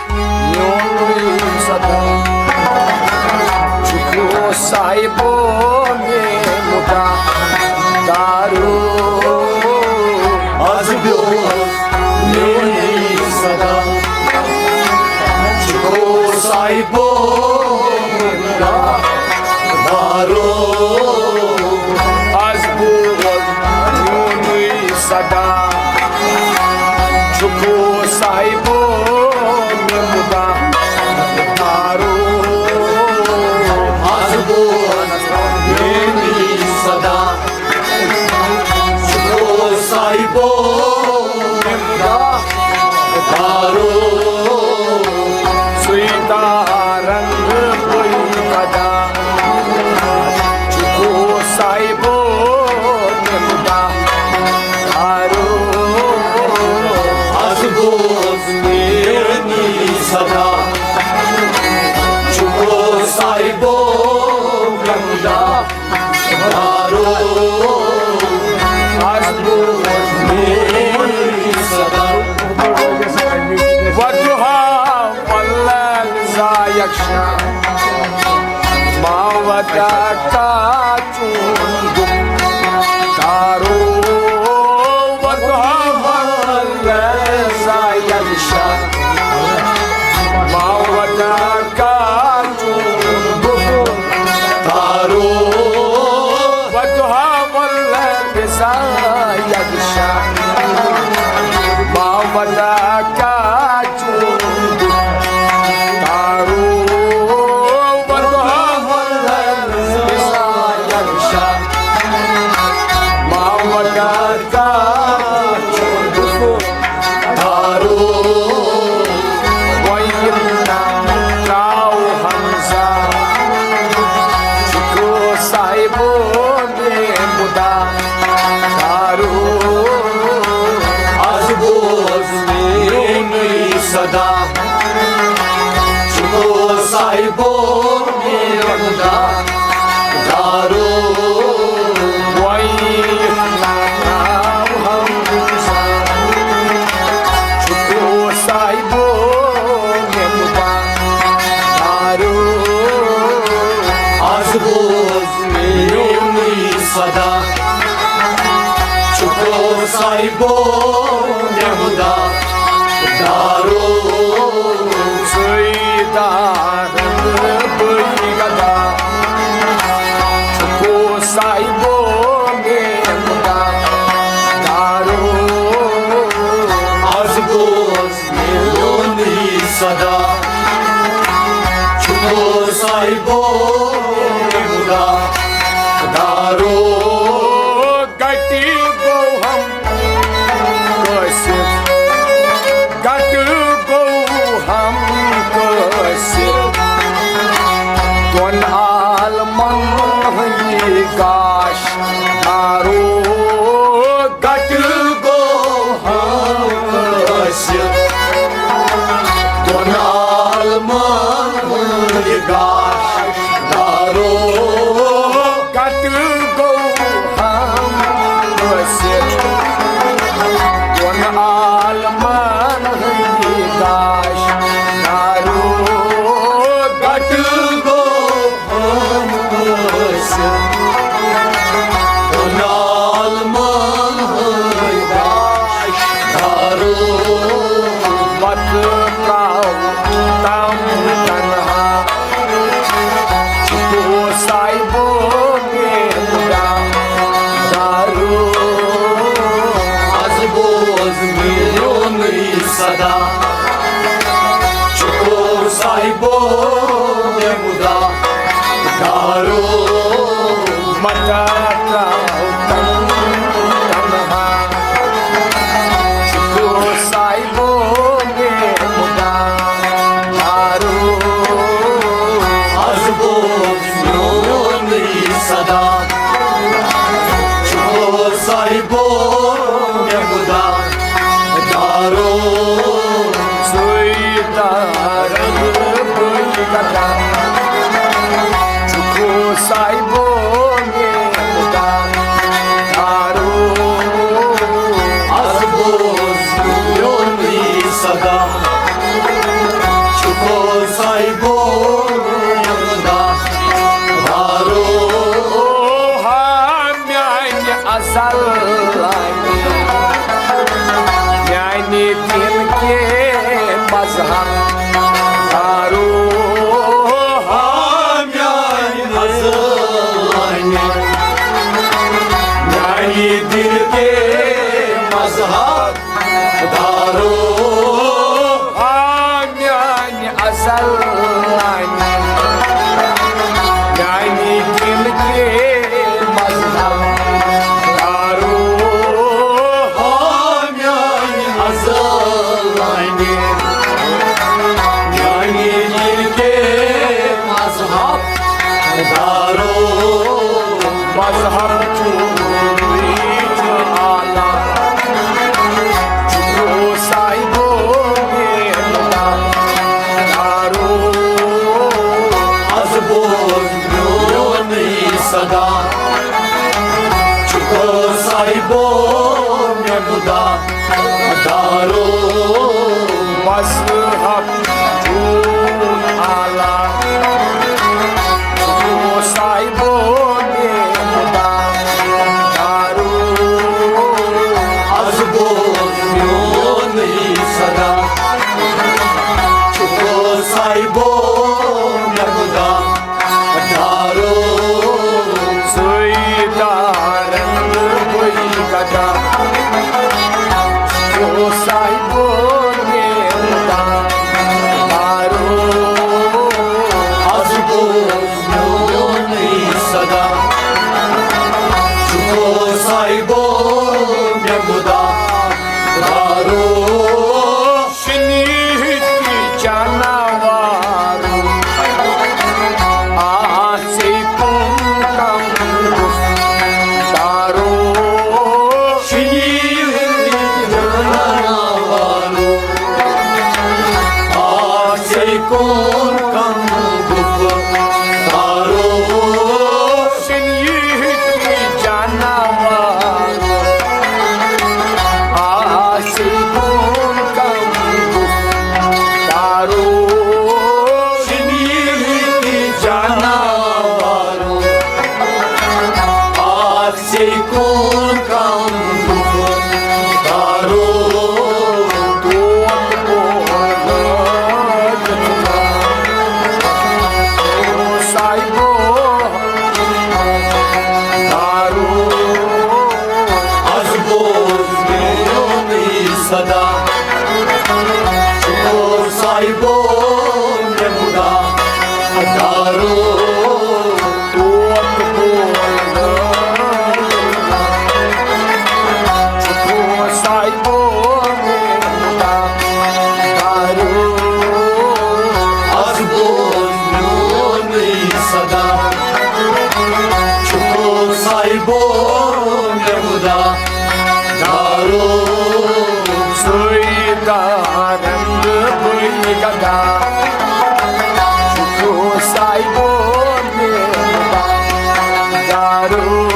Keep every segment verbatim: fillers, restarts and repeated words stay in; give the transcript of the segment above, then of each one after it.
میونُے صدا چھُکھ صاحبو میمُدا دارو۔ از بوز میونُے صدا چھُکھ صاحبو میمُدا دارو۔ از بوز میونُے صدا چھُکھ صاحبو میمُدا دارو۔ از بوز میونُے صدا چھُکھ صاحبو میمُدا دارو۔ سُے دارنگ بٕے پدا چھُکھ صاحبو میمُدا دارو۔ از بوز میونُے صدا چھُکھ صاحبو میمُدا دارو۔ از بوز میونُے صدا۔ وضحیٰ واللیل اذا یغشیٰ، ما ودعک چون دُکھ دارو۔ وضحیٰ واللیل اذا یغشیٰ، ما ودعک چون دُکھ دارو۔ وضحیٰ واللیل اذا یغشیٰ، ما ودعک چون دُکھ دارو۔ وضحیٰ واللیل اذا یغشیٰ، ما ودعک چون دُکھ دارو۔ وۄنۍ یِم ناو ترٛاو حمزہ، چھُکھ صاحبو میمُدا دارو۔ از بوز میونُے صدا چھُکھ صاحبو میمُدا دارو۔ وۄنۍ ناو حمزہ، چھُکھ صاحبو میمُدا دارو۔ از بوز میونُے صدا چھُکھ صاحبو میمُدا دارو۔ سُے دارنگ بٕے پدا چھُکھ صاحبو میمُدا دارو۔ از بوز میونُے صدا چھُکھ صاحبو میمُدا دارو۔ گٹہِ گوٚو ہم کٲشِر، گٹہِ گوٚو ہم کٲشِر، دۄن عالمن ہٕنٛدِ گاش دارو۔ گٹہِ گوٚو ہم کٲشِر، دۄن عالمن ہٕنٛدِ گاش دارو۔ گٹہِ گوٚو ہم کٲشِر، دۄن عالمن ہٕنٛدِ گاش دارو۔ گٹہِ گوٚو ہم کٲشِر، دۄن عالمن ہٕنٛدِ گاش دارو۔ متہٕ ترٛاو تم تنہا، چھُکھ صاحبو میمُدا دارو۔ از بوز میونُے صدا چھُکھ صاحبو میمُدا دارو۔ متہٕ ترٛاو تم تنہا، چھُکھ صاحبو میمُدا دارو۔ از بوز میونُے صدا چھُکھ صاحبو میمُدا دارو۔ سُے دارنگ بٕے پدا چھُکھ صاحبو میمُدا دارو، آ میانہِ اصل لانہِ، میانہِ دِل کے مذہب دارو، آ میانہِ اصل لانہِ، میانہِ دِل کے مذہب دارو، آ میانہِ اصل لانہِ، میانہِ دِل کے مذہب دارو، مذہب چوٗنٕے چھُ اعلیٰ، چھُ صاحبو میرا دارو۔ از بوز میونٕے صدا، چھُ صاحبو مےٚ مُدا دارو۔ مذہب چون اعلیٰ، او صاحبو میرا دارو۔ از بوز میونٕے صدا، چھُ صاحبو مےٚ مُدا دارو۔ سُے دارن بٕے گدا، او صاحبو میرا دارو۔ از بوز میونٕے صدا، چھُ صاحبو مےٚ مُدا دارو۔ شنیہتی جاناوارو، آسے کم کم گفتارو۔ شنیہتی جاناوارو، آسے کم کم گفتارو۔ شنیہتی جاناوارو، آسے کم کم گفتارو۔ شنیہتی جاناوارو، آسے کم کم گفتارو۔ توت بولٲوِتھ صاحبو دارو۔ از بوز میونٕے صدا، چھُ صاحبو مےٚ مُدا دارو۔ توت بولٲوِتھ چھُ صاحبو میرا دارو۔ از بوز میونٕے صدا، چھُ صاحبو مےٚ مُدا دارو۔ سُے دارن بٕے گدا، چھُ صاحبو میرا دارو۔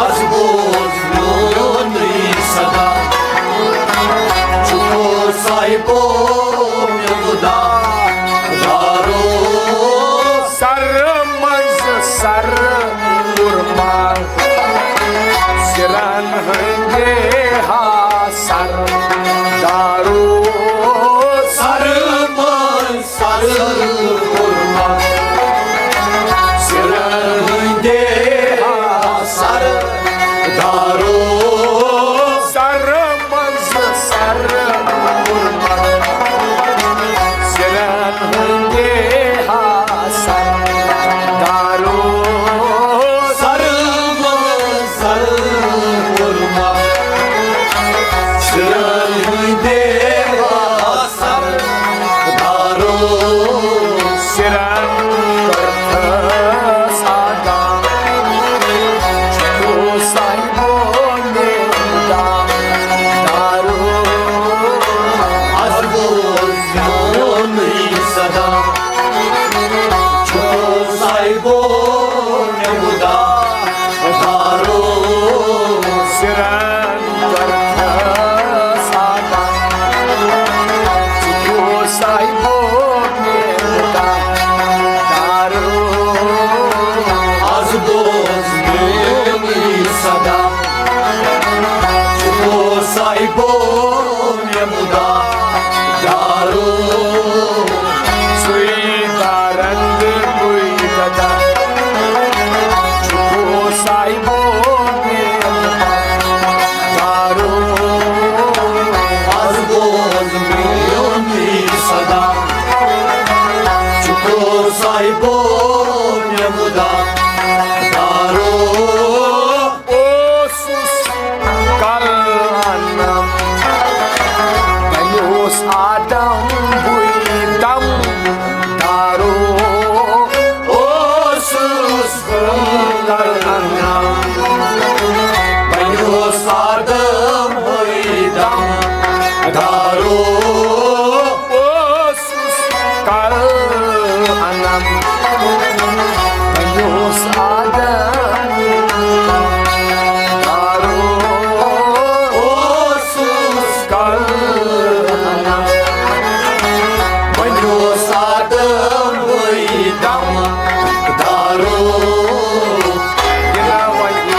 از بوز میونٕے صدا، چھُ صاحبو مےٚ مُدا دارو۔ سر منٛز سر کورمہ، سرن ہٕنٛدے ہا سر دارو۔ سر منٛز سر کورمہ، سرن ہٕنٛدے ہا سر دارو۔ سر منٛز سر کورمہ، سرن ہٕنٛدے ہا سر دارو۔ سر منٛز سر کورمہ، سرن ہٕنٛدے ہا سر دارو۔ سرن کٔرتھس آدا، چھُ صاحبو میرا دارو۔ از بوز میونٕے صدا، چھُ صاحبو مےٚ مُدا دارو۔ سرن کٔرتھس آدا، چھُ صاحبو میرا دارو۔ از بوز میونٕے صدا، چھُ صاحبو مےٚ مُدا مےٚ مُدا دارو اوسُس کلہٕ انم۔ بنیوس آدم بُے دم دارو اوسُس کلہٕ انم۔ بنیوس آدم بُے دم دارو اوسُس کلہٕ انم۔ بنیوس آدم دارو اوسُس کلہٕ انم۔ بنیوس آدم بُے دم دارو۔ یہِ نہ وۄنۍ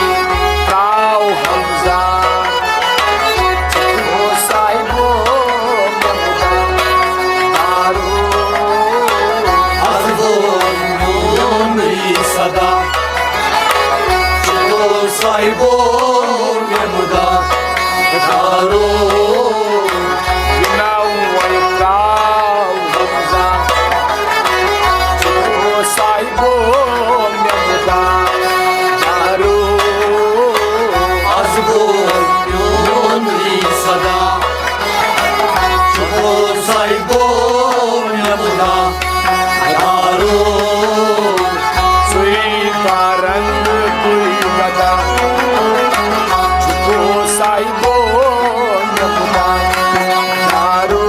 ترٛاو حمزہ۔ او صاحبو، دارو۔ از گوٚو میونٕے صدا۔ او صاحبو، مےٚ مُدا دارو۔ یہِ نہ وۄنۍ ترٛاو حمزہ۔ او صاحبو، مےٚ مُدا دارو۔ از گوٚو میونٕے صدا۔ او صاحبو، مےٚ مُدا دارو۔ سُے پرن بُے گدا۔ او صاحبو، مےٚ مُدا دارو۔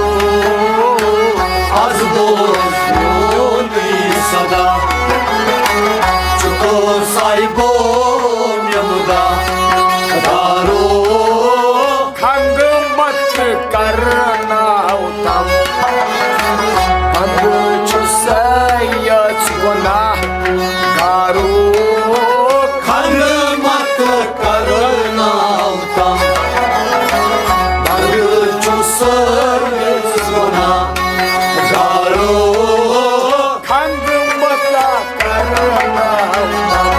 از بوز میونٕے صدا۔ چُکو صاحبو، مےٚ مُدا دارو۔ کھنٛگہٕ مت کرناو تم۔ پنٛدٕ چھُ سیَس گۄناہ گارو۔ کھنٛگہٕ مت کرناو تم۔ پنٛدٕ چھُ سیَس گۄناہ گارو۔ کھنٛگہٕ مت کرناو تم۔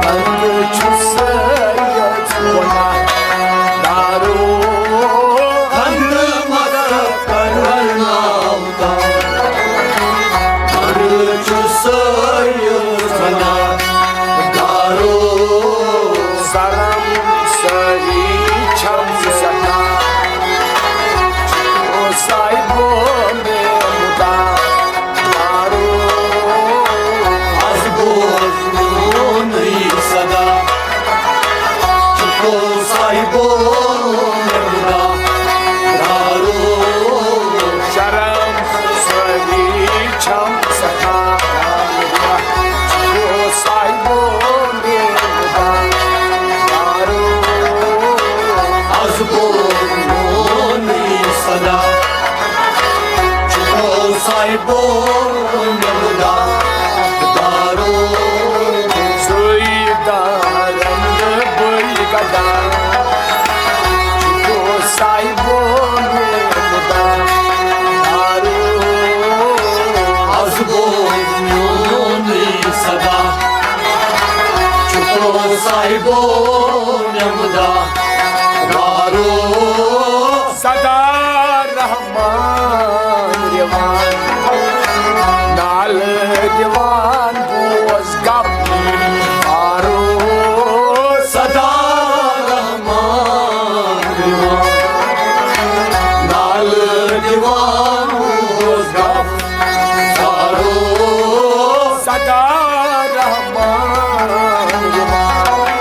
پنٛدٕ چھُ سیَس گۄناہ گارو۔ کھنٛگہٕ مت کرناو تم۔ پنٛدٕ چھُ سیَس گۄناہ گارو۔ سرم سٲری چھم سٮ۪ٹھاہ۔ او صاحبو، مےٚ مُدا دارو۔ از بوز میونٕے صدا۔ چُکو صاحبو، مےٚ مُدا دارو۔ شرم سٲری چھم سٮ۪ٹھاہ۔ او صاحبو، مےٚ مُدا دارو۔ از بوز میونٕے صدا۔ چُکو صاحبو، مےٚ مُدا دارو۔ سُے دارن بُے گدا۔ چُکو صاحبو، مےٚ مُدا دارو۔ از بوز میونٕے صدا۔ چُکو صاحبو، مےٚ مُدا دارو۔ صدا رحمان دِوان، نالہٕ دِوان بوز گپ دارو۔ صدا رحمان دِوان، نالہٕ دِوان بوز گپ دارو۔ صدا رحمان دِوان،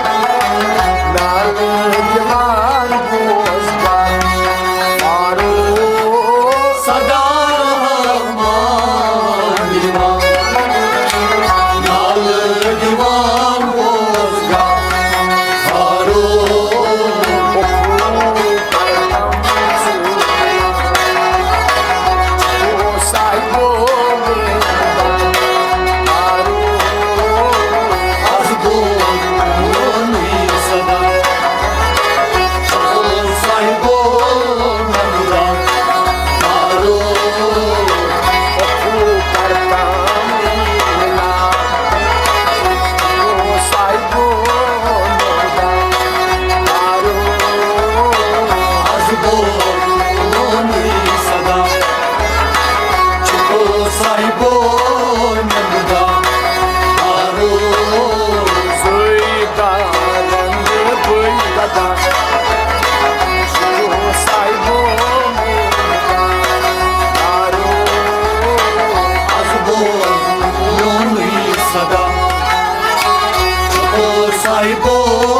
Ay boy,